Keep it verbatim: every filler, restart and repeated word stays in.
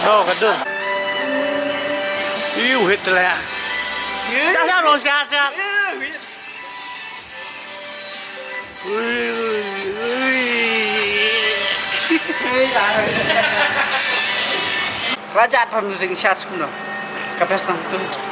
Oh, ka dur. Iu hit la. Sa sa long sa sa. Raja pa music sha sum no. Ka best nang tu.